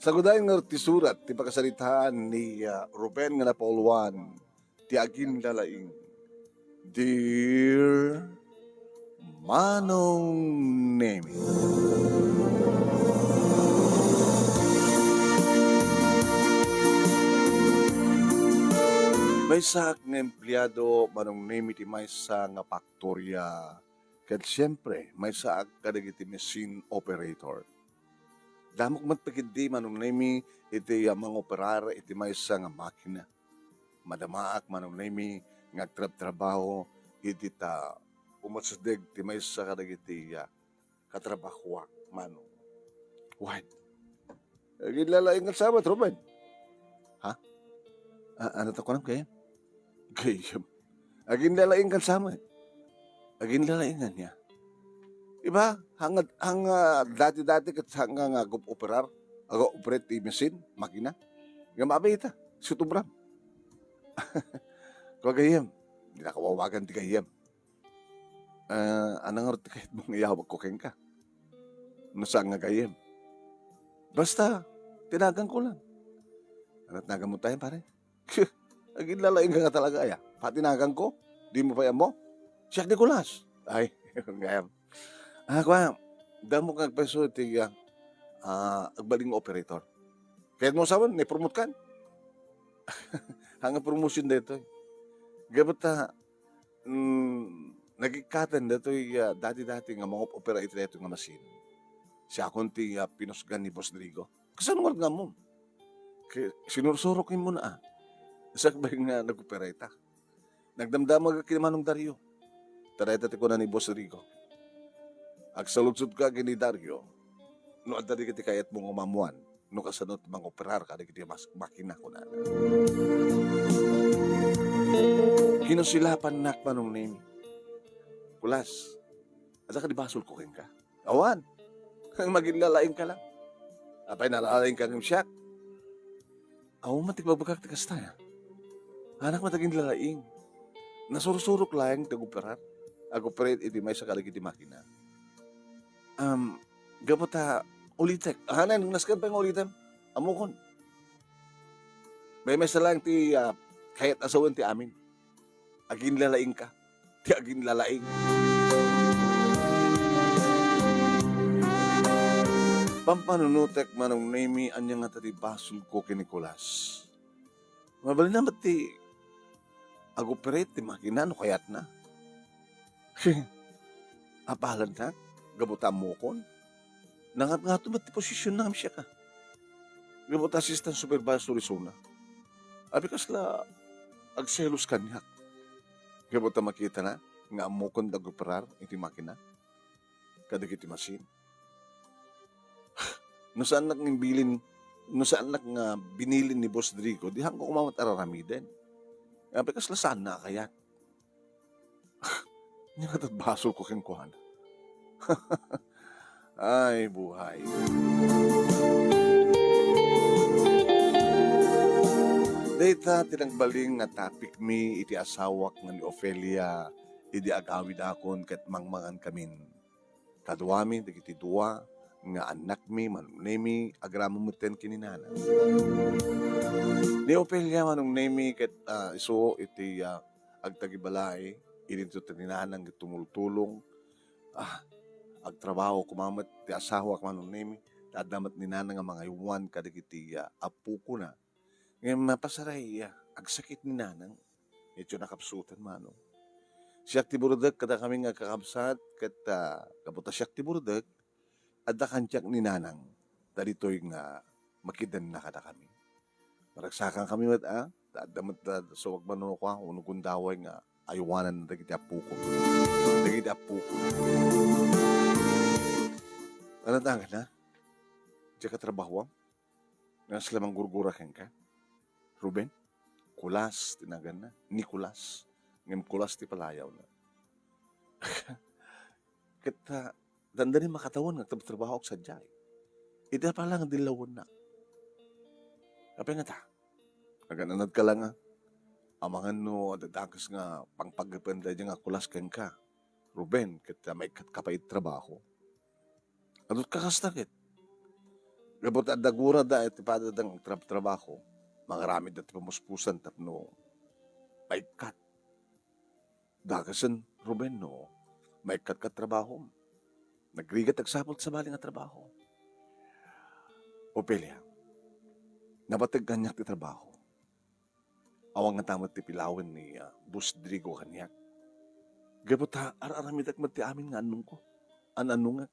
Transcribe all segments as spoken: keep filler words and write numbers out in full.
Sagudayen nga ti surat ti pakasaritaan ni, ah, Ruben nga napauluan ti aginlalaing. Dear Manong Nemi. Maysaak nga empleado, Manong Nemi, ti maysa nga faktorya, ket siempre, maysaak kadagiti machine operator. Damok met pagiddi, Manong Nemi, iti, ah, mangoperar iti maysa nga makina. Madamaak, Manong Nemi, nga agtrabtrabaho iti ta umasideg ti maysa kadagiti, ah, katrabahoak, Manong. Wen. Aginlalaing nga sabat, Ruben. Ha? Ah, ano ta kunam kay? Gayyem. Aginlalaing kan sama. Aginlalaing nga niya. Iba, hangad, hanga dati-dati ket hanga nga agoperar, aga-operate ti machine, makina. Nga mabay ita, sutubram. Kua gayyem, di na kawawagan ti gayyem. Ah, ano nga ti kayat mo nga iyawag ko kenka? No saan nga gayyem? Basta, tinagan ko lang. Ano tinagan mo tayo, pare? Aginlalaing ka nga talaga, ya. Patinagan ko, di mo pay ammo? Siak Nicolas. Ay, ngem. Ah, kwa, damo kang peso ti, ah, ah, agbaling operator. Kayat mo sawen, ni-promote kan? Hanga promotion daytoy. Gapu ta, mm, nagikkaten daytoy, ah, dati-dati nga mangoperar iti daytoy nga machine. Siakon ti, ah, pinusgan ni Boss Drigo. Kasano nga ammom? Ke-, sinursurok mo na, ah. Sakbay nga nag-operate. Nagdamdamag ken ni Manong Dario. Ta dayta ti kuna ni Boss Rico. Agsaludsodka ken ni Dario, no adda dagiti kayatmo nga maammuan, no kasano ti mangoperar kadagiti mas-, makina, kunana. Kinusilapannak, Manong Nemi. Kulas, adda kadi basolko kenka? Awan. Maginlalaing ka lang. Apay, nalalaing ka ngem siak? Awan man ti ibagbagak ti kasta, ya. Anak met aginlalaing. Nasursurok laeng ti agoperar. Agoperate iti maysa kadagiti makina. Um, gapu ta ulitek. Hanan, nasken pay nga ulitem. Ammokon. Maymaysa laeng ti, ah, kayat a sawen ti amin. Aginlalaing ka. Ti aginlalaing. Pampanunotek, Manong Nemi, ania ngata ti basolko ken ni Nicolas? Mabalin a met ti agoperate ti makina no kayatna. Apalannak, gapu ta ammokon. Nangatngato met ti posisionna ngem siak, a. Gapu ta assistant supervisor isuna. Apay, kasla agselos kaniak. Gapu ta makitana nga ammokon ti agoperar iti makina kadagiti machine. No saannak nga bilin, no saannak nga binilin ni Boss Drigo, di haanko koma met ar-aramiden. Apay, kasla saanna a kayat. Ania ngata ti basolko kenkuana? Ay, buhay. Dayta ti nagbalin nga topicmi iti asawak nga ni Ofelia idi agawidakon ket mangmangankamin. Kaduami dagiti dua nga annakmi, Manong Nemi, agraman metten ken ni Nanang. Ni Ofelia, Manong Nemi, ket, ah, isu iti, ah, agtagibalay, idinto ti ni Nanang tumultulong. Ah, agtrabaho koma met ti asawak, Manong Nemi, ta adda met ni Nanang nga mangaywan kadagiti, ah, appokona. Ngem mapasaray, ah, agsakit ni Nanang. Idiay nakapsutan, Manong. Siak ti burudek kadakami nga kakabsat, ket, ah, gapu ta siak ti burudek, adda kantiak ni Nanang, ta ditoy nga makidanna kadakami. Maragsakan kami met, a, ta adda met, a, suag mano kua, wenno gundaway nga aywanan dagiti appokon. Dagiti appokon. Ano ta, na? Diak a trabahoam? Nga sila manggurgura kenka? Ruben? Kulas ti naganna. Nicolas. Ngem Kulas ti palayawna. Ket, ah, dandani makatawen nga agtrabtrabahoak sadiay. Iti apay la nga dillawennak. Apay ngata? Agan-anadka la nga. Amangan no adda dakes nga pangpaggapuem daydiay nga Kulas kenka, Ruben, ket, ah, maikkatka pay iti trabaho. Adut ka kasta ket. Gapu ta adda gurada iti padadang trab-, trabaho, mangaramidda ti pamuspusan tapno maikkat. Dakasen, Ruben, no maikkatka trabahom. Nagrigat agsapul ti sabali nga trabaho. Ofelia, napateg kaniak ti trabaho. Awan ngata met ti pilawen ni, ah, Boss Drigo kaniak. Gapu ta ar-aramidek met ti amin nga annongko. An-annongek.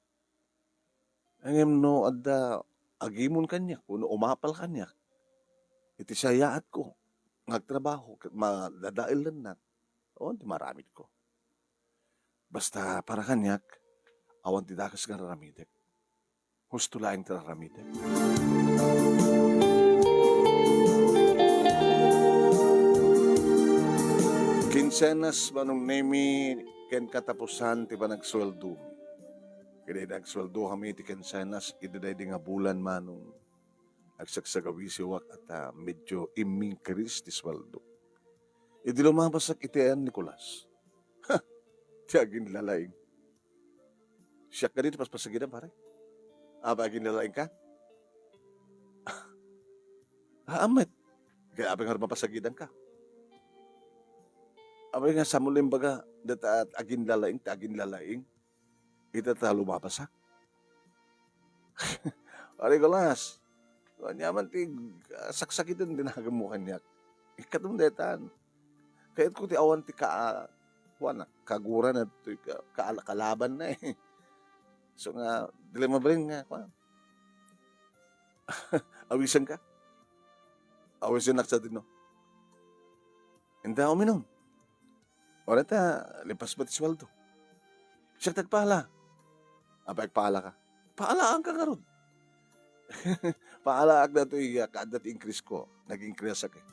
Ngem no adda agimon kaniak wenno umapal kaniak iti sayaatko nga agtrabaho ket madadaelennak, awan ti maaramidko. Basta para kaniak, awan ti dakes nga ar-aramidek. Husto laeng ti ar-aramidek. Kinsenas, Manong Nemi, ken katapusan ti panagsueldomi. Ket idi nagsueldoami ti kinsenas, idi daydi nga bulan, Manong, agsagsagawisiwak a ta medyo immingkris ti sueldo. Idi lumabasak iti ayan, Nicolas, ha! Ti aginlalaing. Siak kadi ti paspasagidan, pare. Apay, aginlalaingka? Haan met. Kaya apay nga mapasagidanka? Apay nga, saanmo la imbaga, dayta aginlalaing, ti aginlalaing? Ita ta lumabasak. Pare Nicolas, ania man ti, ah, saksakiten ti naganmo kaniak. Ikkatom daytan. Kayatko ti awan ti ka-, kuana, kagura na ti ka-, ka-, kalaban na eh. So nga, dili mabalin nga, kuan. Awisenka? Awisennak sadino? Inta uminom. Uray ta, lipas met ti sueldo. Siak ti agpaala. Apay agpaalaka? Paalaanka ngarud. Paalaak datoy, ah, kaadda ti increase ko. Nag-increase ak eh.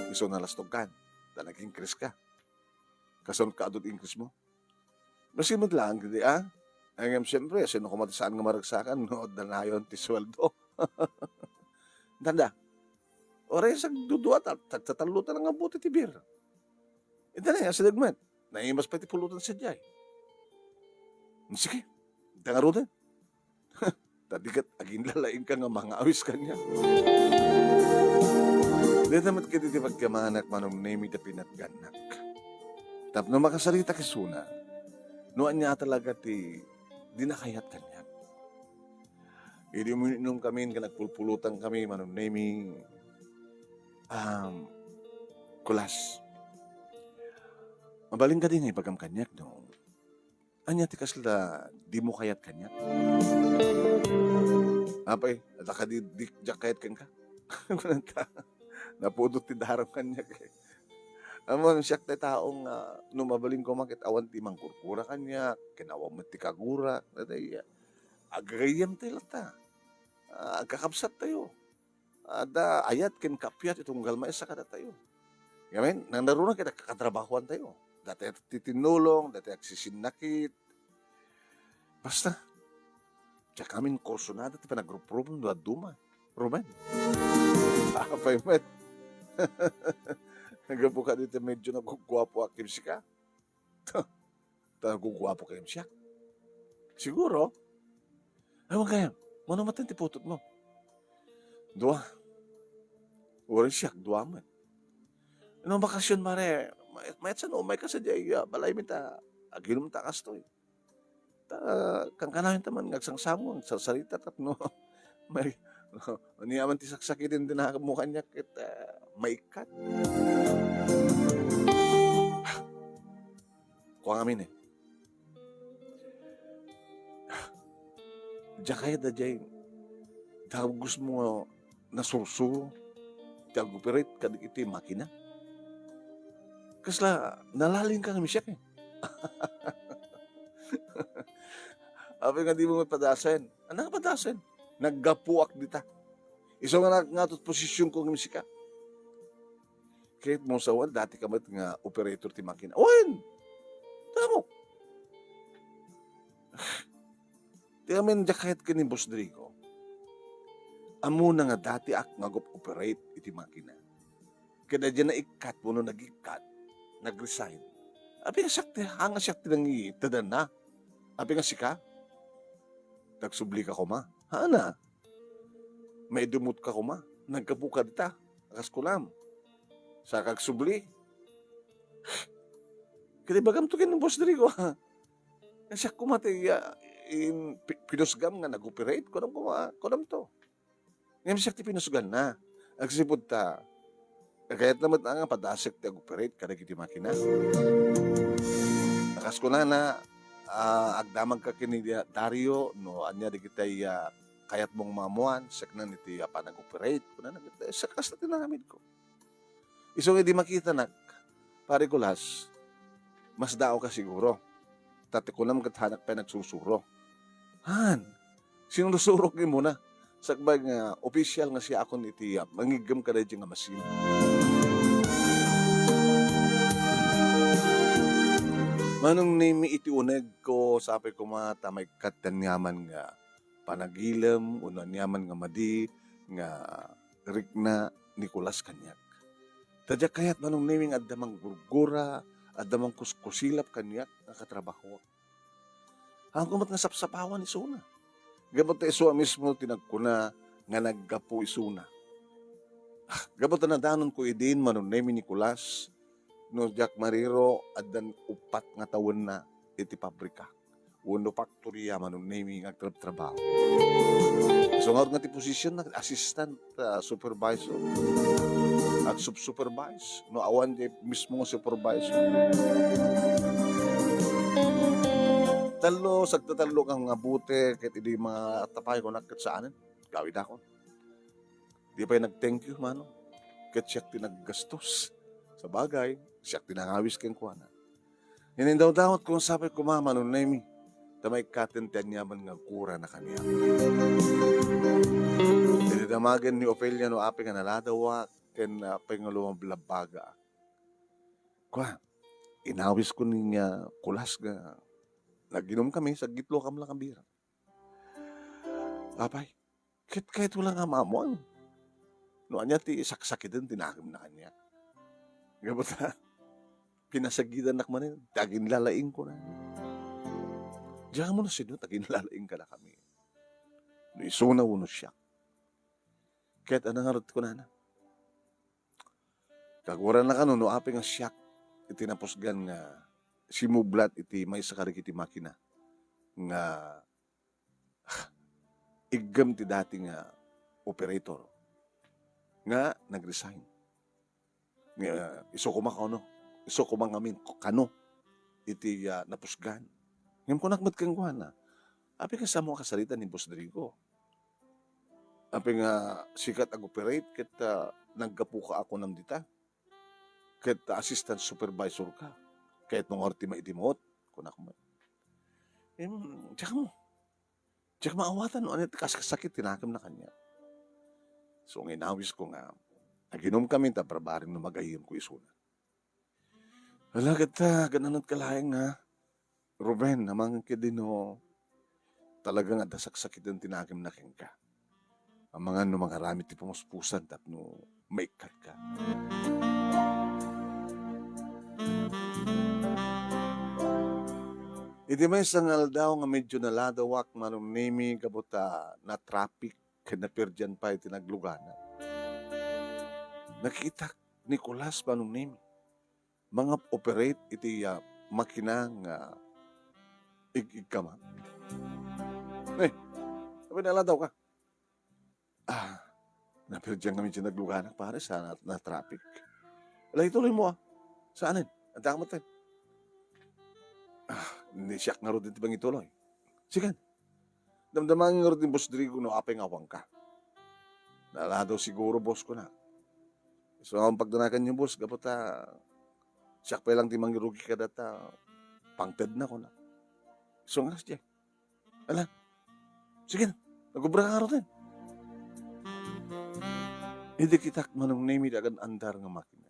Isu nalastogkan. Ta nag-increase ka. Kasano kaadda ti increase mo? Maski met laeng kadi, ah. Ngem, siyempre, sino koma ti saan nga maragsakan no adda nayon ti sueldo? Tanda, uray sagdudua ta, tagtatallo ta nga buti ti beer. Ita na, asideg met. Naimas pay ti pulutan sadiay. Sige, ita ngaruden. Ta di ket aginlalaingka nga mangawis kaniak. Dayta met kadi ti pagkamanak, Manong Nemi, ta pinatgannak. Tapno makasaritak isuna, no ania talaga ti di nakayat kaniak. Idi uminom kami, ken nagpulpulutan kami, Manong Nemi, um, Kulas, mabalin kadi nga ibagam kaniak, no? Ania ti kasla dimo kayat kaniak? Apay, adda kadi di, diak kayat kenka? Kunanta, napudot ti daram kaniak eh. Ammom, siak ti tao nga, no mabalin koma ket awan ti mangkurkura kaniak, ken awan met ti kagurak, dayta, aggayyem tayo latta. Ah, agkakabsat tayo. Adda ayat ken kapiat ti tunggal maysa kadatayo. Ngamin, nangnaruna ket agkakatrabahoan tayo. Datayo ti tinulong, datayo agsisinnakit. Basta, diak amin kursunada ti panagruprupo no dadduma. Ruben. Apay met. Gapu kadi ta medyo naguguapoak ken sika. Ta naguguapo kayam siak. Siguro. Ewan kayam, mano maten ti putotmo? Dua. Uray siak, dua met. No bakasyon, pare, may-, mayat sa no, umayka sadiay, ah, balaymi ta, aginom ta kastoy. Ta, kankanayon ta man, nga agsangsango, agsarsarita, tapno, may, ania man ti saksakiten ti naganmo kaniak, ket, ah, maikkat. Kua ngamin eh. Diak kayat daydiay dagus mo nga nasursuro ti ag-operate kadagiti makina. Kasla nalalinka nga misiak eh. Apay nga dimo met padasen? Ania nga padasen? Naggapuak dita. Isu nga na-, ngatut posisyonko ngem sika. Ket mo sawen, dati ka met nga operator ti makina. Wen! Tamo! Ti amin diak kayat ken ni Boss Drigo. Ammona nga datiak nga agoperate iti makina. Ket adda naikkat wenno nagikkat, nag-resign. Apay nga siak ti, haan nga siak ti nangitedna. Apay nga sika? Nagsublika koma. Haana. Maidumot ka koma. Naggapu ka dita. Akas kunam. Sa kagsubli. Kadi bagam to ken ni Boss Drigo, ha? Nga siak koma ti, ah, in, pi-, pinusgam nga nag-operate. Kunam koma, kunam to. Ngem siak ti pinusganna. Agsipud ta, kayatna met nga padasek ti ag-operate kadagiti makina. Akas kunana, ah, agdamagka ken ni Dario no ania dagiti, ah, kayatmo nga maammoan, siakna iti, ah, panag-operate. Kunana, siak kasta ti naramidko. Isu nga idi makitanak, Pare Kulas, masdaawka siguro. Ta ti kunam ket hanak pay nagsursuro. Han, sinursurok ni muna. Sakbay nga opisyal nga siakon iti, ah, mangiggem kadaydi nga masin. Manong Nemi, iti unegko, sapay koma ta maikkat ti aniaman nga panagilem, wenno aniaman nga madi nga rikna ni Kulas kaniak. Ta diak kayat, Manong Nemi, nga adda manggurgura, adda mangkuskusilap kaniak nga katrabahoak. Haanko met nga sapsapawan isuna. Gapu ta isu a mismo ti nagkuna nga naggapu isuna. Ah, gapu ta nadanonko idin, Manong Nemi, ni Kulas, no diak mariro, addan uppat nga tawenna iti pabrika wenno faktoria, Manong Nemi, nga agtrabtrabaho. Isu ngarud nga ti posisyon na assistant, ah, supervisor. Agsupsupervise. No awan di mismo nga supervisor. Tallo, sagtatallo ka nga bote, ket idi matapay ko na ket saanen. Gawidakon. Di pay nag-thank you, Manong. Ket siak ti naggastos. Sabagay, siak ti nangawis kenkuana. Inindawdawat ko nga sapay koma, Manong Nemi, ta maikkaten ti aniaman nga agkurana kaniak. Idi damagen ni Ofelia no apay nga naladawak ken apay nga lumablabbaga. Kua, inawis ko ni nga Kulas nga nag-inom kami, sagitlo kam lang a bira. Apay, ket kayatko lang a maammoan no ania ti saksakiten ti nakemna kaniak. Gapu ta, pinasagidannak manen ti aginlalaingko na. Diak ammo no sino ti aginlalaing kadakami. No isuna wenno siak. Ket ania ngarud kunana? Kaguaranna kano no apay nga siak iti napusgan nga simublat iti maysa kadagiti makina nga iggem ti dati nga operator nga nag-resign. Nga isu koma kano, isu koma ngamin kano iti, ah, napusgan. Ngem kunak met kenkuana, "Apay nga saanmo a kasarita ni Boss Drigo? Apay nga sika ti ag-operate ket, ah, naggapuka a kunam dita? Ket, ah, assistant supervisor ka. Kayatmo ngarud ti maidimuot?" kunak met. Em, diak ammo. Diak maawatan no ania ti kas-, kasakit ti nakemna kaniak. So, nga inawisko nga, aginom kami ta barbareng no magayyemko isuna. Ala, ket ta, gananat ka laeng nga, Ruben, amangan ketdi no talaga nga adda saksakiten ti nakemna kenka. Amangan no mangaramid ti pamuspusan tapno maikkatka. Iti maysa nga aldaw nga medyo naladawak, Manong Nemi, gapu ta na-traffic ken naperdian pay ti nagluganak. Nakitak ni Kulas, Manong Nemi, manga-operate iti, ah, makina nga ig-igkama. Eh, apay naladawka? Ah, naperdian kami ti nagluganak, pare, sa na-, na-traffic. Ala, ituloymo, ah. Saanen? Adda ka met. Ah, ni siak ngarud ti mangituloy. Sige. Damdama ngarud ni Boss Drigo no apay nga awanka. Naladaw siguro, boss, kunak. So, ang pagdanakanyo, boss, gapu ta siak pay lang ti mangirugi kadata, pangtedna, kunak. So, nga, siya. Ala, sige na. Nagubra ka ngarud. Idi kitak, Manong Nemi, ti agan-andar nga makina.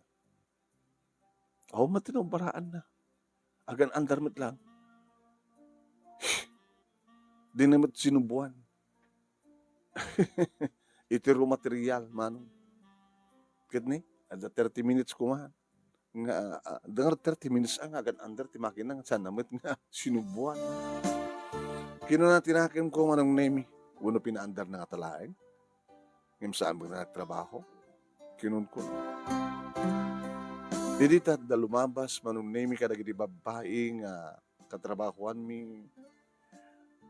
Awan met ti naubraanna. Agan-andar met lang. Di na met sinubuan. Iti raw material, Manong. Ket ni, adda thirty minutes koma. Nga, ah, adda nga thirty minutes nga agan-andar ti makina, nga saan na met nga sinubuan. Kinuna ti nakemko, Manong Nemi, wenno pinaandarna ngata laeng. Ngem saan met nga nagtrabaho? Kinunkunak. Idi ta adda lumabas, Manong Nemy, kadagiti babbai nga katrabahoanmi,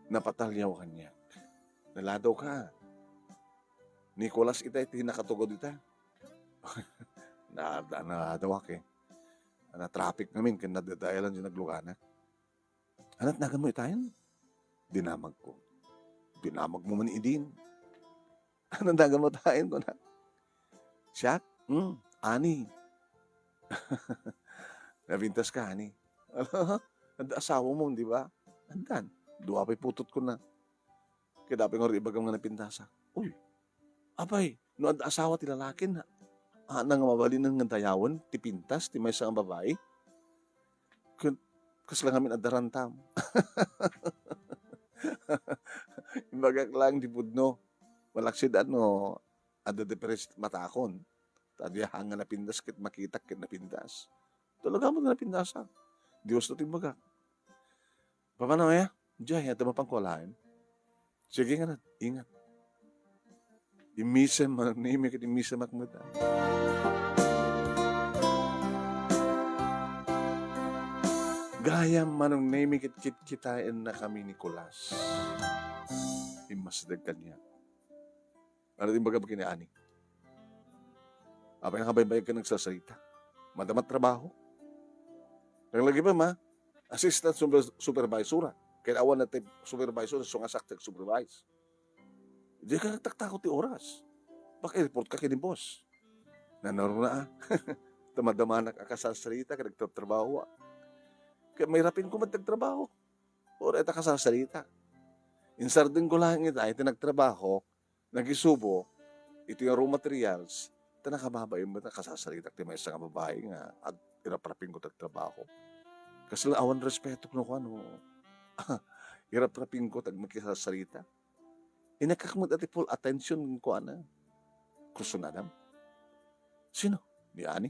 napataliaw kaniak. Naladaw ka. Nicolas itay ti nakatugod ita. Na, na, naladaw ak, eh. Na-traffic ngamin, ken nadadaelan di nagluganak. Ania ti naganmo itayen? Dinamagko. Dinamagmo man idin. Ania ti naganmo itayen, kunak? Siak? Hmm, ani. Napintaska, ani. Adda asawam, di ba? Addan. Dua pay putotko na. Ket apay ngarud ibagam nga napintasak? Uy, apay, no adda asawa ti lalakin, ania nga mabalinen nga dayawen ti pintas ti maysa nga babai? Ket kasla ngamin adda rantam. Imbagak laeng ti pudno. Malaksid no adda depressed matakon. Ta diak nga napintas ket makitak ket napintas. Talaga met nga napintasak. Dios no ti imbagak. Papanam aya? Diay, adda mapanko alaen. Sige nga, ingat. Immisem, Manong Nemy, ket immisemak met, ah. Gayam, Manong Nemy, ket kitkitaennakami ni Nicolas. Immasideg kaniak. Ania ti imbagam ken ni Ani? Apay nga kabaybayag ken nagsasarita? Madama ti trabaho. Nalagipem, assistant super-, supervisor, ah. Ket awan ti supervisor, isu nga sakto ti supervise. Dika nagtaktakot ti oras. Paki-report ka ken ni boss. Nanaruna, ah. Ta madamanak a kasasarita ken nagtatrabaho, ah. Ket mairapinko met ti agtrabaho. Uray ta kasasarita. Insardengko laeng ita iti nagtrabaho, nagisubo iti raw materials, ta nakababain met a kasasaritak ti maysa nga babai nga ag-, iraprapingko ti agtrabaho. Kasla awan respeto no kuano. Iraprapingko ti agmakisasarita. Inekak met ti full attention kuana. Kursunadam. Sino? Ni Ani?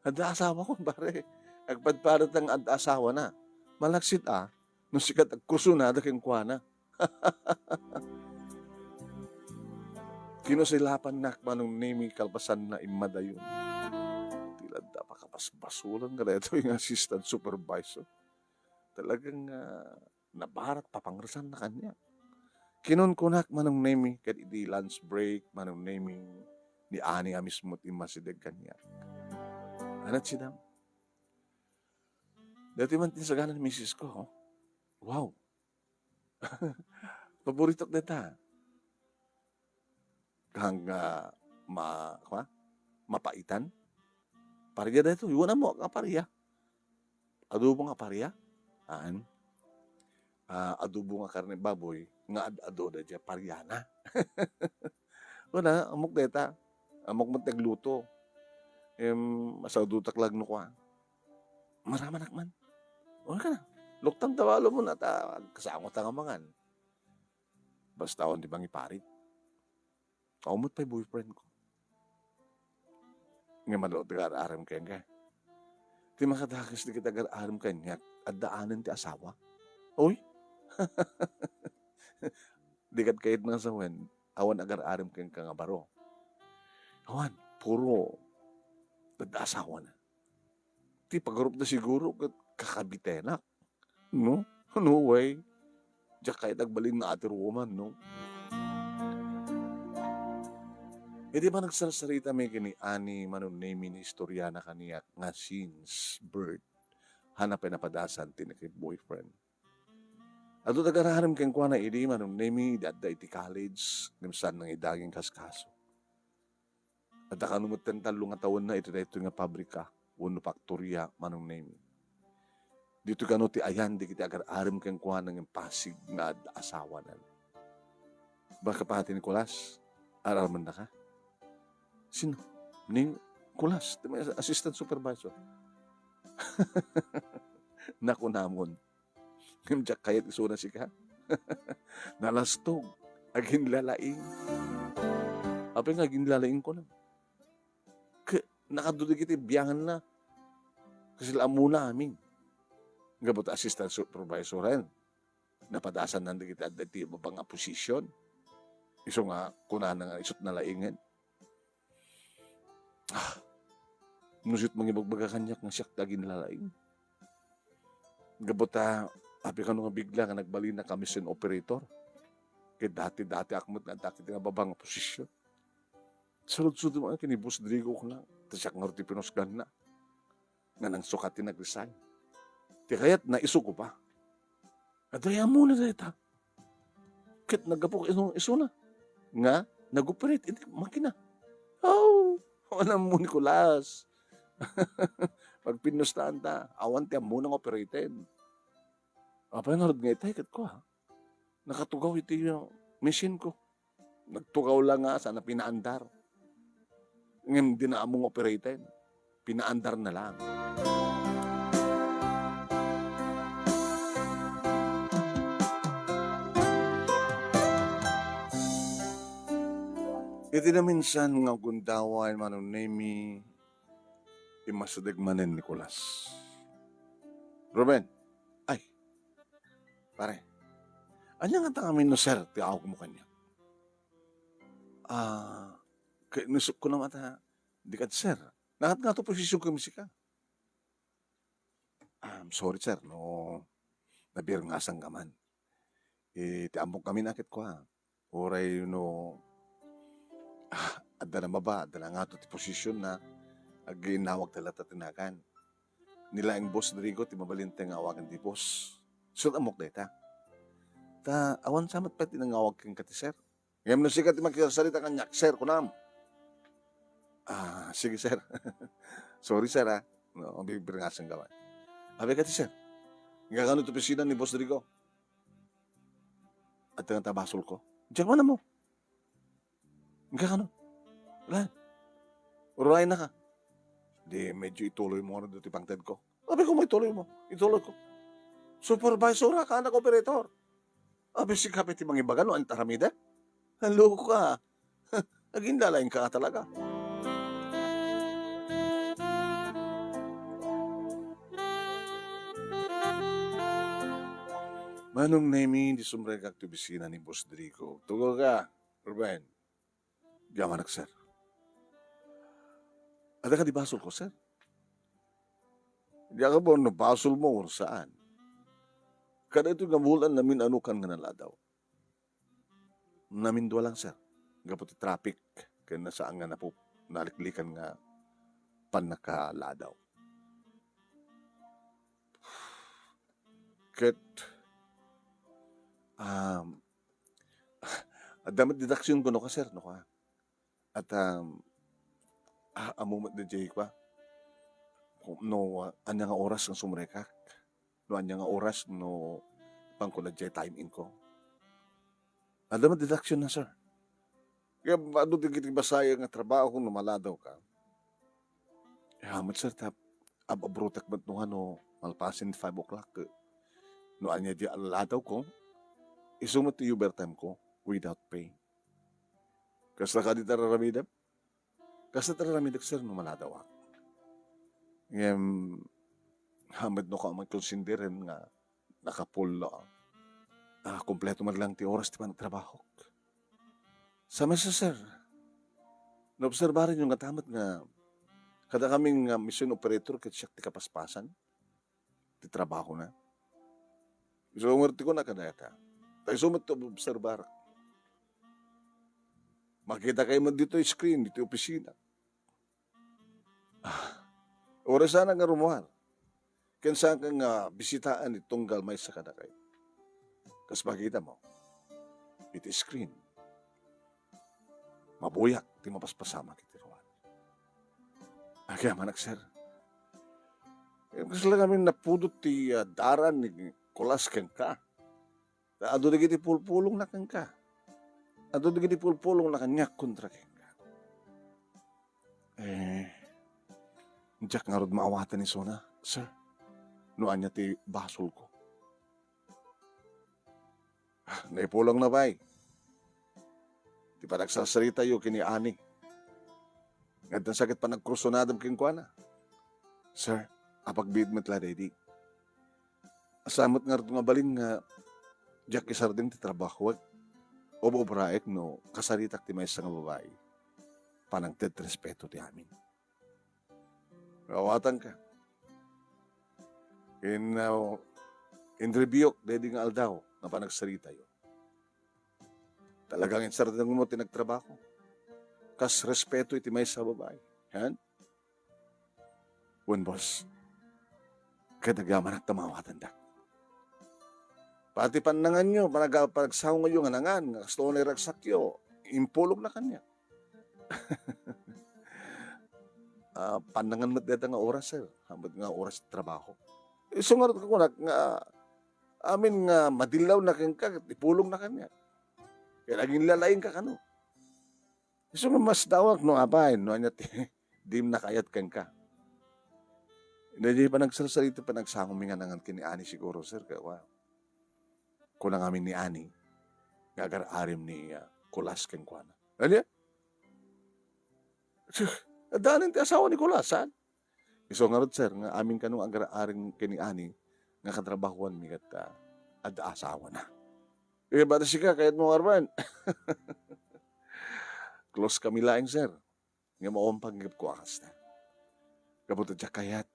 Adda asawa, kumpare. Agpadpadata nga adda asawana. Malaksid a, no sika ti agkursunada kenkuana. Kinusilapannak, Manong Nemy, kalpasanna immadayon. Ti ladda pakabasbasolan nga daytoy nga assistant supervisor. Talagang, ah, nabarat papangresanna kaniak. Kinunkunak, Manong Nemy, ket idi lunch break, Manong Nemy, ni Ani a mismo ti immasideg kaniak. Ania ti sidam? Daytoy man ti nasaganay ni misis ko, oh. Wow. Paboritok dayta. Haan nga ma-, kua? Mapaitan. Paria daytoy. Wen, ammok nga paria. Adobo nga paria. Haan. Ah, adobo nga karne baboy nga ad-ado dayta pariana. Wen, ammok dayta. Ammok met ti agluto. Em, masaudotak laeng no kua. Maramanak man. Wen, kana. Luktan ta balo mo na ta agkasango ta nga mangan. Basta awan ti mangiparit. Awan met pay boyfriend ko. Ngem adu ti agar-arem kenka. Ti makadakes dagiti agar-arem kaniak, addaanen ti asawa. Uy! Dika kayat nga sawen, awan agar-arem kenka nga baro. Awan, puro adda asawana. Ti pagarupda siguro ket kakabitenak. No? No way. Diak kayat agbalin nga other woman, no? Idi panagsarsarita mi ken ni Ani, Manong Nemy, ni istoriana kaniak nga since birth, haan a pinapadasan ti naki-boyfriend. Adu ti agar-arem kenkuana idi, Manong Nemy, idi adda iti college, ngem saan nga idaging kaskaso. Adda kano met ti tallo nga tawenna iti daytoy nga pabrika wenno faktoria, Manong Nemy. Ditoy kano ti ayan dagiti agar-arem kenkuana ngem pasig nga ad-, asawanan. Baka pati ni Nicolas, ar-armennaka? Sino? Ni Nicolas, ti may assistant supervisor. Nakunamon. Ngem diak kayat isuna sika. Nalastog. Aginlalaing. Apay nga aginlalaing ko na. Ke-, nakadu dagiti bianganna. Kasla ammona amin. Gapu ta assistant supervisor-en. Napadasanna dagiti adda iti baba nga position. Isu nga kunana nga isut' nalaingen. Ah, no isut' mangibagbaga kaniak nga siak ti aginlalaing. Gapu ta, apay kano nga bigla nga nagbalinak a machine operator? Ket dati-datiak met nga adda iti nababa nga posisyon. Saludsodem ken ni Boss Drigo kuna, ta siak ngarud ti pinusganna. Nga nangsukat ti nag-resign. Ti kayatna, isuko pa. Adda ammona dayta. Ket naggapu isu-, isuna nga nag-operate iti makina. Aw, awan ammo ni Kulas. Pagpinnustaanta, awan ti ammona nga operaten. Apay ngarud nga itay ket kua, nakatugaw iti, uh, machine ko. Nagtugaw la nga saan a pinaandar. Ngem dina ammo nga operaten. Pinaandarna lang. Iti naminsan nga gundaway, Manong Nemi, immasideg manen ni Kulas. "Ruben, ay, pare, ania ngata ngamin no, sir, ti awagmo kaniak?" "Ah, ket no isut' ko la ngata, dika, sir. Nakat nga to posisyonko ken sika." "I'm sorry, sir, no nabirngasangka man. Eh, ti ammok ngamin a ket kua, uray no, ah, adda nababa, adda nangato ti posisionna, aginnawagta latta ti nagan. Ni laeng Boss Drigo ti mabalinta nga awagan ti boss. Isut' ammok dayta. Ta awan sa met pay ti nangawag kenka ti sir. Ngem no sika ti makisarsarita kaniak, sir, kunam." "Ah, sige, sir. Sorry, sir, ah. No, bibirngasangka man. Apay kadi, sir? Inka kano ti opisina ni Boss Drigo?" "Adda ngata basolko." "Diak man ammo. Inka kano? Lan, ururaynaka. Di medyo ituloymo ngarud ti pangtedko." "Apay koma ituloymo? Ituloyko. Supervisorak, anak, operator. Apay sika pay ti mangibaga no ania ti aramidek? Naloko ka. Aginlalaingka nga talaga." Manong Nemi, di sumrekak ti opisina ni Boss Drigo. "Tugaga, Ruben." "Diak manak, sir. Adda kadi basolko, sir?" "Diak ammon no basolmo wenno saan. Kadaytoy nga bulan namin-anokan nga naladaw. Namindua lang, sir, gapu ti traffic ken saan nga napu-, naliklikan nga pannakaladaw." Ket, um, adda met deduction kuno ka, sir, no ka? At, um, ah, ammo met daydiay kua, no, ah, ania nga oras nga sumrekak, no ania nga oras no pangko daydiay time in ko. Adda met deduction na, sir. Kaya adu dagiti basay nga trabaho no maladaw ka. Eh, hamet, sir, ta ab-, abrutek met no nga no malpasen five o'clock, eh. No ania di aladaw ko, isu met ti overtime ko without pay. Kasta kadi ti ar-aramidem? Kasta ti ar-aramidek, sir, no maladawak. Ngem, hamet no ka man konsindiren nga nakapullo. Ah, kompleto man lang ti oras ti panagtrabahok. Sa mesa, sir, naobserbaranyo ngata met nga kadakami nga machine operator ket siak ti kapaspasan ti trabahona. Isu ngarud ti kuna kadayta. Ta isu met ti obserbar. Makitakay met ditoy screen, ditoy opisina. Ah, uray saanka nga rummuar. Ken saanka nga bisitaan iti tunggal maysa kadakami. Kas makitamo, iti screen, mabuyak ti mapaspasamak iti ruar. Agyamanak, sir. Eh, kasla ngamin napudot ti, ah, daran ni Kulas kenka. Ta adu dagiti pulpulongna kenka. Adu dagiti pulpulongna kaniak kontra kenka. Eh, diak ngarud maawaten isuna, sir, no ania ti basolko. Ah, naipulongna pay ti panagsarsaritayo ken ni Ani. Ngem adda sa ket panagkrusonadem kenkuana. Sir, apagbiit met la daydi. Asa met ngarud nga balin nga diak isardeng ti trabahoek? Ob-obraek no kasaritak ti maysa nga babai. Panangted ti respeto ti amin. Awatanka. In, uh, in rebuke, daydi nga aldaw, nga panagsaritayo. Talagang insardengmo ti nagtrabaho. Kas respeto iti maysa a babai. Hen? Wen, boss. Ket agyamanak ta maawatandak. Pati pannanganyo, panag-, panagsaongayo nga nangan, nga kastoy nga iragsakyo, impulogna kaniak. Ah, pannangan met dayta nga oras, sir. Hamet nga oras ti trabaho. Isu nga kunak nga amin nga madillawna kenka, ket ipulogna kaniak. Ket aginlalaingka kano. Isu nga masdaawak no apay, no ania ti dim nakayat kenka. Daydi panagsarsarita, panagsaonmi nga nangan ken ni Ani siguro, sir, kaya wa. Kuna ngamin ni Ani, nga agar-arim ni, ah, Kulas kenkuana. Ania? Addaan ti asawa ni Kulas, saan? Isu ngarud, sir, nga amin kano nga agar-arim ken ni Ani, nga katrabahoanmi ket, ah, adda asawana. Eh, bata sika, kayatmo nga aruman? Close kami laeng, sir. Ngem awan panggepko a kasta. Gapu ta diak kayat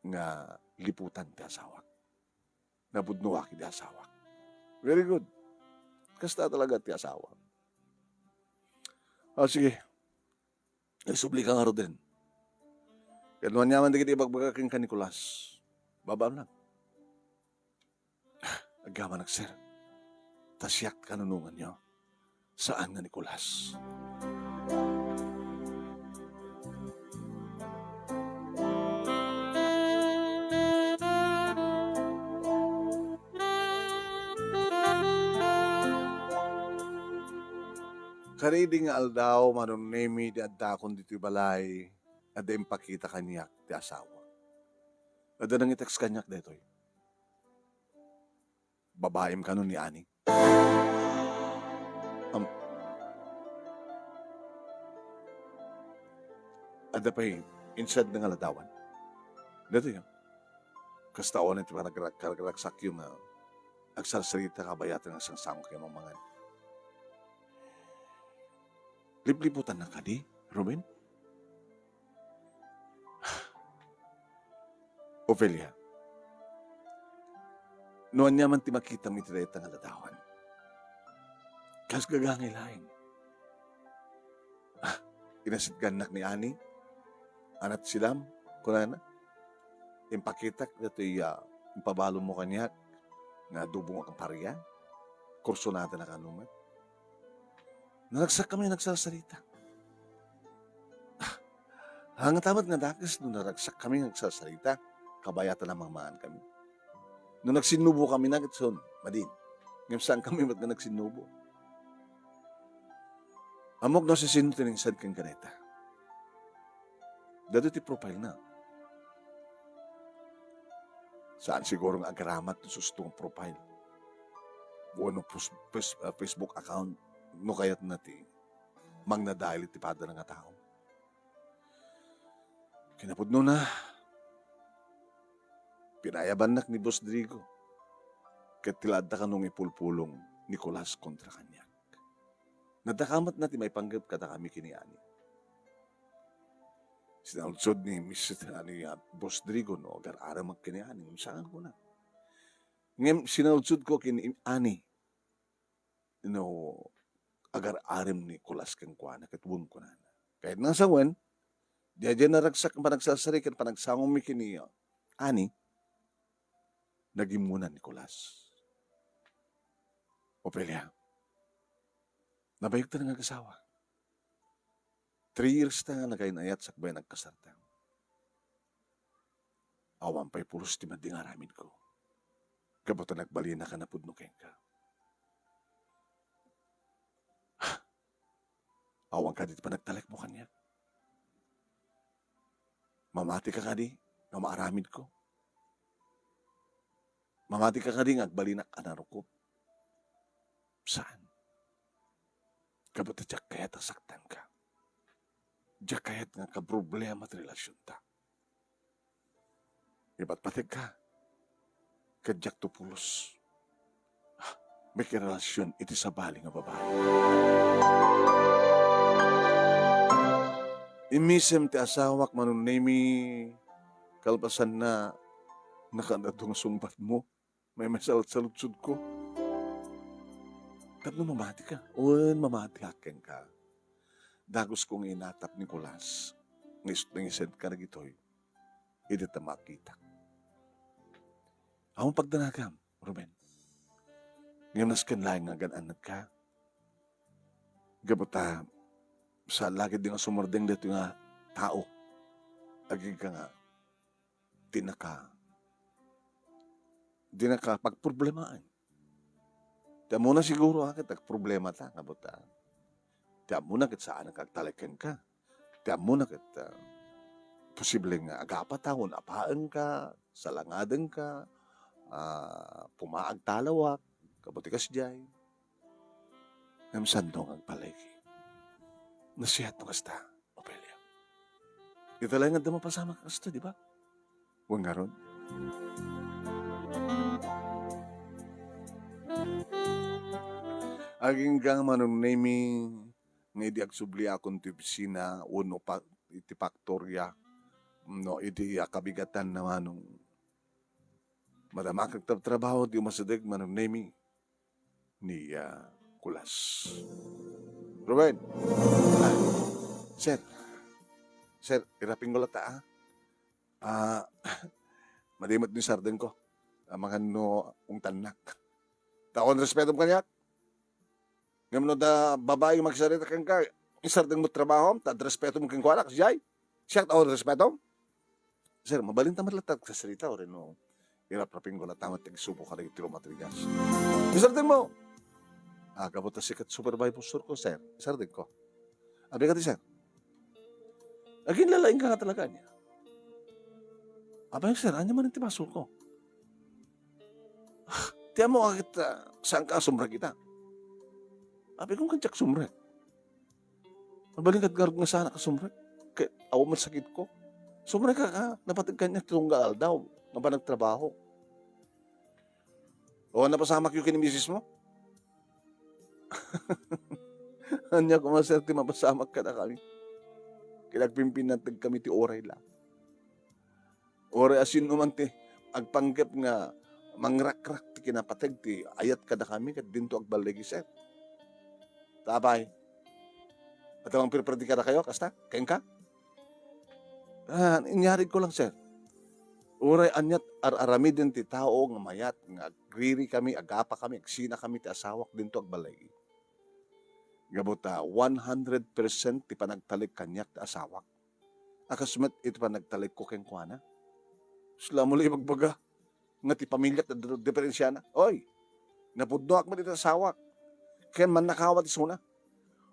nga liputan ti asawak. Napudnoak iti asawak. Very good. Kasta talaga ti asawa. Ah, sige. Isubli ka ngaruden. Ket no aniaman dagiti ibagbaga kenka ni Kulas, babaam lang. Agyamanak, sir. Ta siak ti kanunonganyo. Saan nga ni Kulas. Kadaydi nga aldaw, Manong Nemi, idi addakon ditoy balay, adda impakita kaniak ti asawa. Adda nangitext kaniak daytoy. Babaem kano ni Ani? Am-, adda pay insaad nga ladawan? Daytoy, ah. Kasta unay ti panagrag-, karagsaksakyo nga agsarsarita kabayatan nga sangsango kayo mangan. Lipliputanna kadi, Ruben? Ofelia, no aniaman ti makitam iti dayta nga ladawan, kas gagangay laeng. Ah, inasitgannak ni Ani, anat silam, kunana. Impakitak datoy, ah, impabalonmo kaniak nga adobo nga paria. Kursunada na kano met. Naragsakkami nga nagsarsarita. Ah, angata met nga dakes no naragsakkami nga nagsarsarita, kabayatan a mangmangan kami. No nagsinnubo kami na, ket son, madin. Ngem saan kami met nga nagsinnubo. Ammok no sisino ti nangsaad ken kanita. Daytoy ti profile na. Saan siguro nga agaramat no susto nga profile wenno pos-, pes-, ah, Facebook account no kayatna ti mangnadalil ti padana nga tao. Kinapudnona, pinayabannak ni Boss Drigo ket ti la adda kano nga ipulpulong ni Kulas kontra kaniak. Nadakamatna ti maipanggep kadakami ken ni Ani. Sinaudsod ni Miss, ni, ah, Boss Drigo no agar-aremek ken ni Ani, saan kuna. Ngem sinaudsodko ken ni Ani no agar-arem ni Kulas kenkuana, ket wen kunana. Kayatna nga sawen, daydiay naragsak nga panagsarsari ken panagsaonmi ken ni, ah, Ani, nagimmunan ni Kulas. Ofelia, nabayagta nga agasawa. Three years ta nga nagayn-ayat sakbay nagkasarta. Awan pay pulos ti madi nga aramidko. Gapu ta nagbalinaka a pudno kenka. Awan kadi ti panagtalekmo kaniak? Mamatika kadi nga maaramidko? Mamatika kadi nga agbalinak a narukop? Saan. Gapu ta diak kayat a saktanka. Diak kayat nga kaproblema ti relasionta. Ipatpategka, ket diakto pulos. Ah, makirelasion iti sabali nga babai. Immisem ti asawak, Manong Nemi, kalpasanna, nakaad-adu nga sungbatmo. Maymaysa a saludsodko. Tapno mamatika. Wen, mamatiak kenka. Dagusko nga inatap ni Nicolas nga is-, nga isenka dagitoy. Idi ta makitak. Awan pagdanagam, Ruben. Ngem nasken laeng nga agan-annadka. Gapu ta, saan la ketdi nga sumardeng daytoy nga tao. Agingga nga, dinaka, dinaka pagproblemaen. Ti ammona siguro, a, ket agproblemata, nga buta. Ti ammona ket saan nga agtalek kenka. Ti ammona ket, ah, posible nga agapata, wenno apaenka, salangadenka, ah, pumaag talawak, kabuti kasdiay. Ngem saanto nga agbaligi. Nasiat no kasta, Ofelia. Ita laeng adda mapasamak kasta, di ba? Wen ngarud. Agingga, Manong Nemi, nga idi agsubliakon ti opisina wenno pa-, iti faktoria, no, idi, ah, kabigatan na, Manong. Madama ka agtratrabaho, di umasideg, Manong Nemi, ni, ah, Kulas. Ruben! Ah, sir. Sir, irapingko latta, ah. Ah, madi met ni sardengko. Amangan no ungtannak. Ta awan respetom kaniak. Ngem no adda babai nga magsarita kenka, isardengmo ti trabahom, ta adda respetom kenkuana, kasdiay. Siak ta awan respetom? Sir, mabalinta met latta agsasarita, wenno iraprapingko latta met ti agsubok kadagiti rumatrigas. Isardengmo! Ah, gapu ta sika ti supervisorko, sir. Isardengko. Abi kadi, sir? Aginlalaingka nga talaga ania? Abi, sir, ania manen ti basolko? Ah, ti ammo, ket, ah, saanka a sumrek ita? Abi, kung kadiak sumrek. Mabalin ket ngarud nga saanak a sumrek. Ket awan met sakitko. Sumrekka, a, napateg kaniak ti tunggal aldaw nga panagtrabaho. O, napasamakyo ken ni misismo? Ania koma, sir, ti mapasamak kadakami? Ket agpimpinnateg kami ti uray la. Uray a sino man ti agpanggep nga mangrakrak ti kinapateg ti ayat kadakami ket dinto agballigi, sir. Ta apay, adda mangpirpirdi kadakayo, kasta? Kenka? Ah, inyarigko lang, sir. Uray aniat ar-aramiden ti tao nga mayat, nga agriri kami, agapa kami, agsina kami ti asawak dinto agballigi. Gapu ta one hundred percent ti panagtalek kaniak ti asawak. A kas met iti panagtalekko kenkuana. Sila mo la ibagbaga nga ti pamiliak, da-, diferensiana. Oy, napudnoak met iti asawak. Ken mannakawa ti isuna.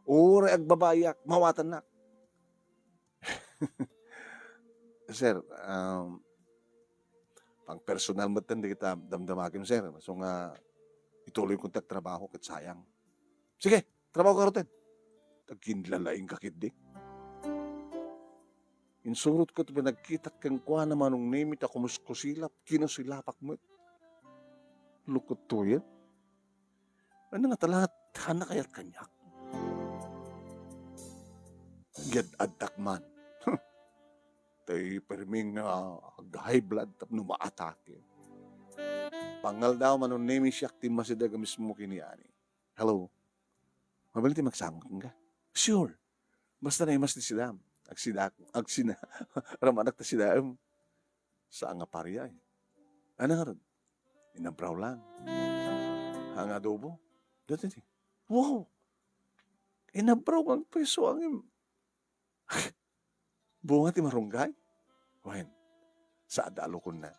Uray agbabaiak, mawatannak. Sir, um, pangpersonal met ten dagita damdamakim, sir. So nga, ituloyko ti agtrabaho ket sayang. Sige, trabaho ka ruten. Aginlalaingka ketdi. Insurotko ti panagkitak kenkuana, Manong Nemi, ta kumuskusilap, kinusilapak met. Lukot tuyen. Ano nga talaga, tana kayat kaniak? Gad addak man. Tay perming, ah, ag-high blood tapno maatake. Pangaldaw, Manong Nemi, siak ti masideg a mismo kiniani. Hello? Mabalin ti magsangok kenka? Sure. Basta naimas ti sida. Agsida, agsina, ramanak ta sidaem. Saan nga paria, eh. Ano nga ron? Inabraw lang. Ang adobo. Dati di. Wow! Inabraw ang preso ang im-, bunga ti marunggay? Wen, saadda alukonna.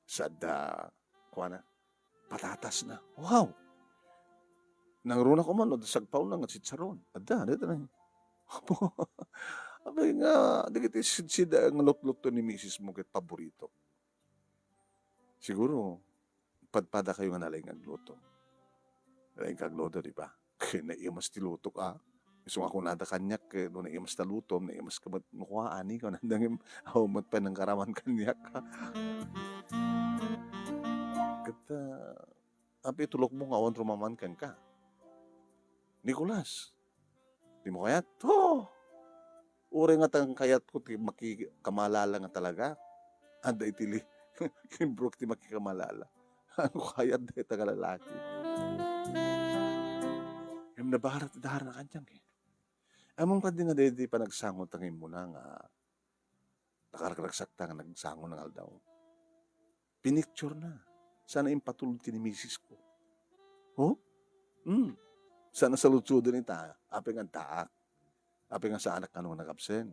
Saadda, kuana, patatasna. Wow! Nangruna ko man, no, sagpaw na nga chicharon. Adda, adda na. Abay nga, dagiti sidsida nga lutluto ni misis mo ket paborito. Siguro, padpada kayo nga nalaing agluto. Nalaing agluto, di ba? Kaya naimas ti lutok, ah. Isu nga kunada kaniak, eh, no naimas ta lutom, naimas ka met, no kua, ani, kunada ngem, awan met pay nangkaraman kaniak, ah. Ket, ah, apay tulokmo nga awan rumaman kenka? Nicolas, dimo kayat? Oo. Uray nga ta kayatko ti makikamalala nga talaga. Adda iti li-, librok ti makikamalala. Ano kayat dayta nga lalaki? Ngem nabarat ti dara na kaniak, eh. Ammom kadi nga daydi panagsango ta nga immuna nga nakaragragsakta nga nagsango nga aldaw. Pinicture na. Sana impatulod ken ni misis ko. Oh? Hmm. Sana saludsoden ita. Apay nga addaak. Apay nga saanak kano nga nag-absent.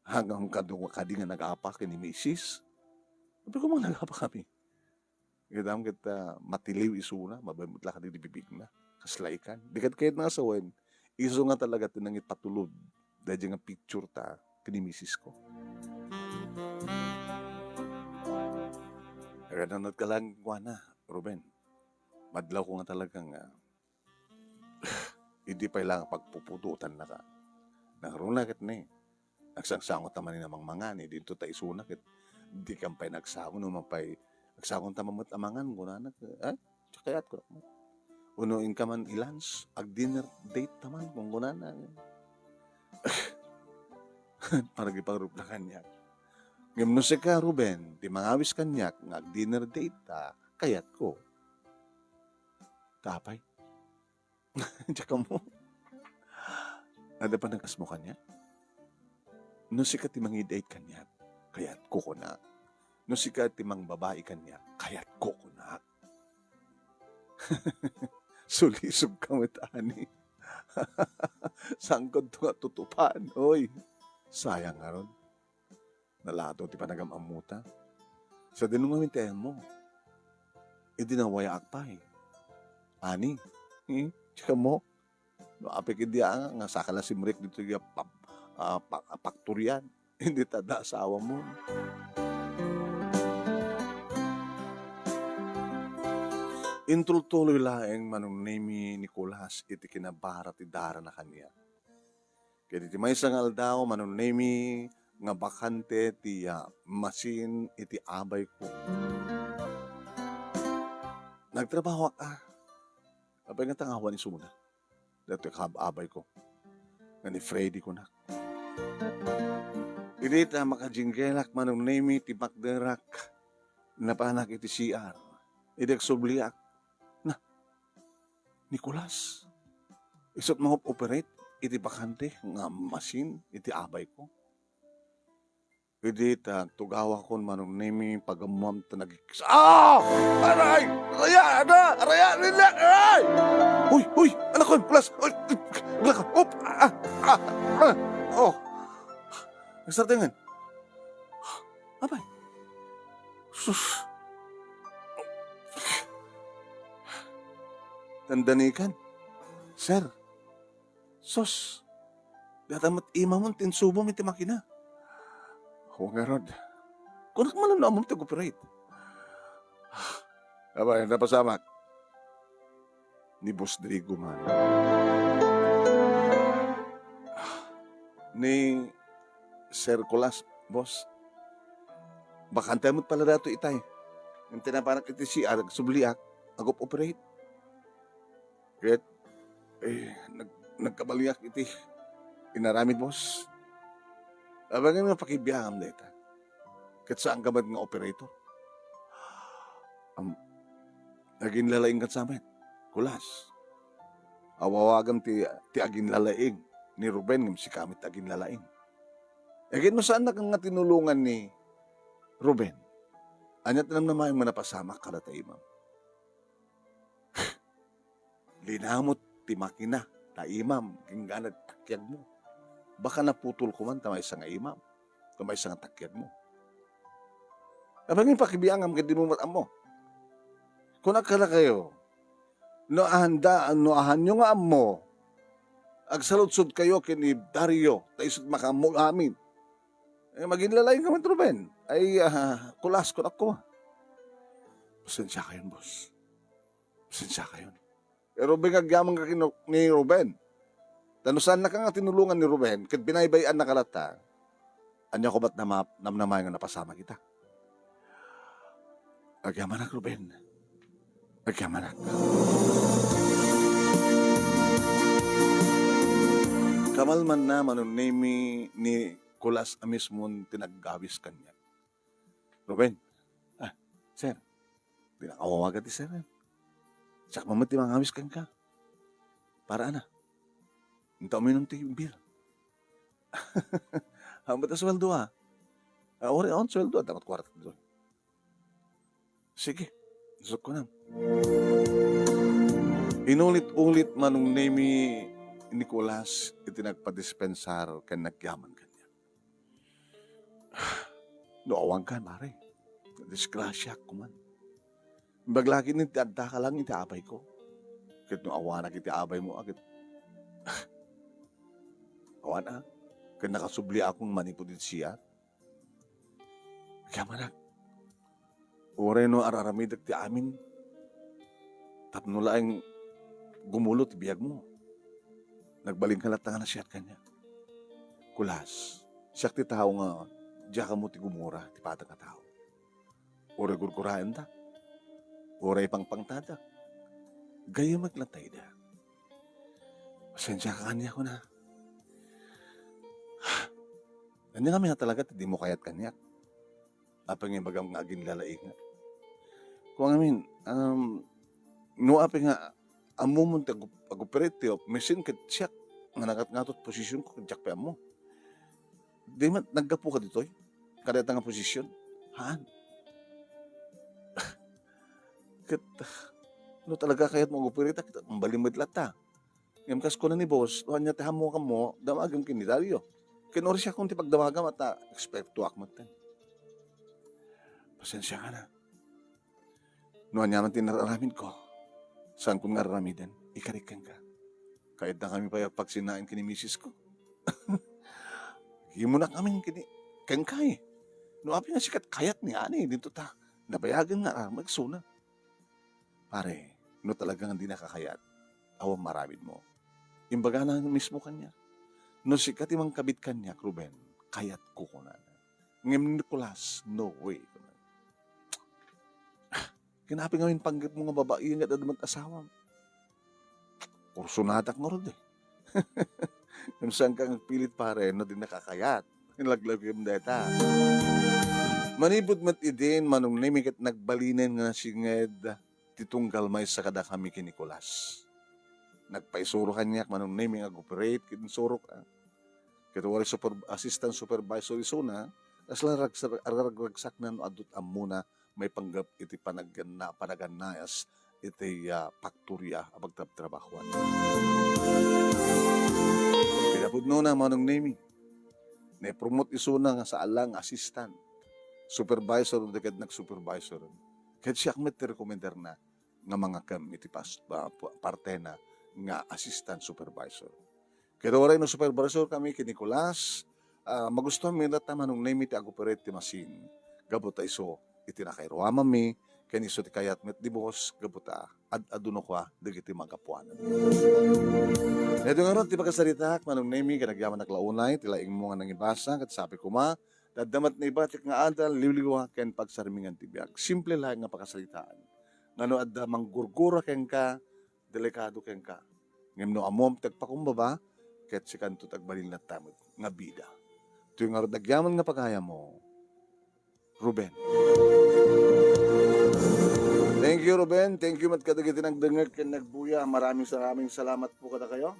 Hanggang kadu-, kadi nga nag-apa ken ni misis. Apay ko man nag-apa kami. Kita mo ket, ah, matiliw isuna, mabay met la kadi di bibigna. Kasla ikan. Di ket kayat nga sawen, isu nga talaga ti nangipatulod daydi nga picture ta ken ni misis ko. Agananat ka lang, kuana, Ruben. Madlaw ko nga talaga nga, idi pay lang pagpupudotan na ka. Nangruna ket ni, nagsangsango ta man ni namangmangan, idinto ta isuna ket di kan pay nagsango no man pay, "Agsangon ta man met a mangan," kunana, "Ay, kayat ko." Uno, "Inka man i-lunch, ag-dinner date ta man," kunkunana. Para gipangrupna kaniak. Ngem no sika, Ruben, ti mangawis kaniak nga ag-dinner date ta, kayat ko. Ta apay? Diak ammo. Adda panagkasmo kaniak? No sika ti mangid-ayat kaniak, kayatko kunak. No sika ti mangbabai kaniak, kayatko kunak. Sulisog ka met, ani. Sangkod to nga tutupan, oy. Sayang ngarud. Nalataw ti panagam-ammota. Sadino ngamin ti ayanmo? Idi nawayaak pay. Ani? Hmm? Sika mo? No, apay ket diak nga, nga saka la simrek dito ya pap-, ah, pa-, paktorian. Hindi ta da asawamon. Intultuloy laeng Manong Nemi ni Nicolas iti kinabara ti darana kaniak. Ket iti maysa nga aldaw, Manong Nemi, nga bakante ti, ah, masin iti abayko. Nagtrabahoak, ah. Apay nga tangawan isuna. Daytoy kaab-abayko. Nga ni Freddy kunak. Idi ta makajinggelak, Manong Nemi, ti makderak. Napanak iti C R. Idi agsubliak. Na, Nicolas, isu't mangop-operate iti bakante nga masin iti abayko. Idi ta tugawakon Manong Nemi, pagammuam ta nagikis-, ah! Aray! Araya! Ada! Araya! Lila! Aray! Uy! Uy! Anak ko! Nicolas! Uy! Wala ka! Op! Ah! Ah! Ah! Oh! Nagsartengan. Apay. Sus. Dandanikan. Sir. Sus. Data met imamon ti insubom iti makina. Awan ngarud. Kunak man no ammom ti ag-operate. Apay, napasamak. Ni Boss Drigo man. Ni Sir Colas, boss. Bakante met pala daytoy itay. Ngem ti napanak iti C R, agsubliak, ag-op-operate. Ket, eh, nag-, nagkabaliak iti inaramid, boss. Abagan nga pakibiangam dayta. Ket saanka met nga operator. Am, aginlalaing ket sa met, Colas. Awawagam ti, ti aginlalaing ni Ruben ngem sika met ti aginlalaing. Ket no saannak nga tinulongan ni Ruben, ania ti namnamaem nga napasamak kada ta imam? Linamot ti makina ta imam, inggana ti takiagmo. Baka naputol ko man ta maysa nga imam, ta maysa nga takiagmo. Apay nga pakibiangam ket dimo met ammo? Kunak kadakayo, no ahanda, no ahanyo nga ammo, agsaludsodkayo ken ni Dario, ta isu't makaammo amin. Eh, maginlalaing ka met, Ruben. Ay, ah, Colas, kunakko. Pasensiakayon, boss. Pasensiakayon. Eh, Ruben, agyamanka ken ni Ruben. Ta no saannaka nga tinulongan ni Ruben, ket binaybay-annaka latta, ania ko met nama-, namnamaen nga napasamak ita? Agyamanak, Ruben. Agyamanak. Kamalmanna, Manong Nemi, ni Nicolas a mismon ti naggawis kaniak. "Ruben, ah, sir, di na kawawagan ti sir. Siak man met ti mangawis kenka. Para ana, inta uminum ti beer." "Haanmo ta sueldo, ah?" "Ah, uray awan sueldo, adda met kuarta ditoy." "Sige, isut ko na." Inulit-ulit, Manong Nemi, ni Nicolas iti nagpadispensar ken nagyaman kaniak. "No awankan, pare, disgrasiaak koman. Imbag la ket ti addaka lang iti abayko. Ket no awanak iti abaymo, a ket, awan a, ket nakasubliakon manipud iti siat." Agyamanak, uray no ar-aramidek ti amin, tapno laeng gumulo ti biagmo. Nagbalinka latta nga nasiak kaniak. "Kulas, siak ti tao nga diak ammo ti gumura ti pateng a tao. Uray gurguraendak, uray pangpangtadak, gayyemek latta ida. Pasensiaka kaniak, kuna. Ania ngamin a talaga ti dimo kayat kaniak? Apay nga ibagam nga aginlalainga?" Kunak ngamin, um, "No apay nga ammomon ti agup-, agupirit ti machine ket siak nga nangatngato ti posisionko, ket diak pay ammo. Di met naggapuka ditoy kadayta nga posision? Haan. Ket no talaga kayatmo agupirit, ket mabalin met latta. Ngem kas kuna ni boss, no ania ti ammokammo, damagem ken ni Dario. Ken uray siakon ti pagdamagam, ta ekspertoak metten. Pasensiaka, kuna. No ania man ti nararamidko, saankon nga aramiden, ikarik kenka. Kayatnakami pay a pagsinaen ken ni misisko. Gimunak ngamin ken ni, kenka, eh. No apay nga sika ti kayat ni ani, dinto ta nabayagen nga aramid, kuna. Pare, no talaga nga dinaka kayat, awan maaramidmo." Imbagana mismo kaniak, "No sika ti mangkabit kaniak, Ruben, kayatko," kunana. "Ngem ni Nicolas, no way," kunana. "Ah, ken apay ngamin panggepmo nga babai nga adda met asawam?" Kursonadak ngarud, eh. Ngem saanka nga agpilit, pare, no dinaka kayat. Laglagipem dayta. Manipud met idin, Manong Nemi, ket nagbalinen nga nasinged ti tunggal maysa kadakami ken ni Nicolas. Nagpaisuro kaniak, Manong Nemi, nga agupirit ket insurok, ah. Ket uray super-, assistant supervisor isuna, kasla ragsar-, raragragsakna no adto't ammona maipanggep iti panagganna-, panagannayas iti, ah, faktoria a pagtrabtrabahoan. Kinapudnona, Manong Nemi, naipromote isuna nga saan la nga assistant supervisor, di ket nagsupervisor. Ket siak met ti rekomenderna nga mangakem iti pas-, pa-, pa-, partena nga assistant supervisor. Ket uray no supervisor kami ken ni Nicolas, ah, magustuanmi latta, Manong Nemi, ti agupirit ti machine. Gapu ta isu iti nakairuamanmi, ken isu ti kayat met ni boss, gapu ta ad-adunok dagiti manggapuanan. Daytoy ngarud ti pakasaritaak, Manong Nemi, ket agyamanak la unay ti laingmo nga nangibasa, ket sapay koma, ta adda met naibatik nga adal, liwliwa, ken pagsarmingan ti biag. Simple laeng nga pakasaritaan. Nga no adda manggurgura kenka, delikado kenka. Ngem no ammom ti agpakumbaba, ket sikanto ti agbalin latta met nga bida. Toy ngarud agyaman nga pagayammo, Ruben. Thank you, Ruben. Thank you met kadagiti nagdengngeg ken nagbuya. Maraming, maraming salamat po kadakayo.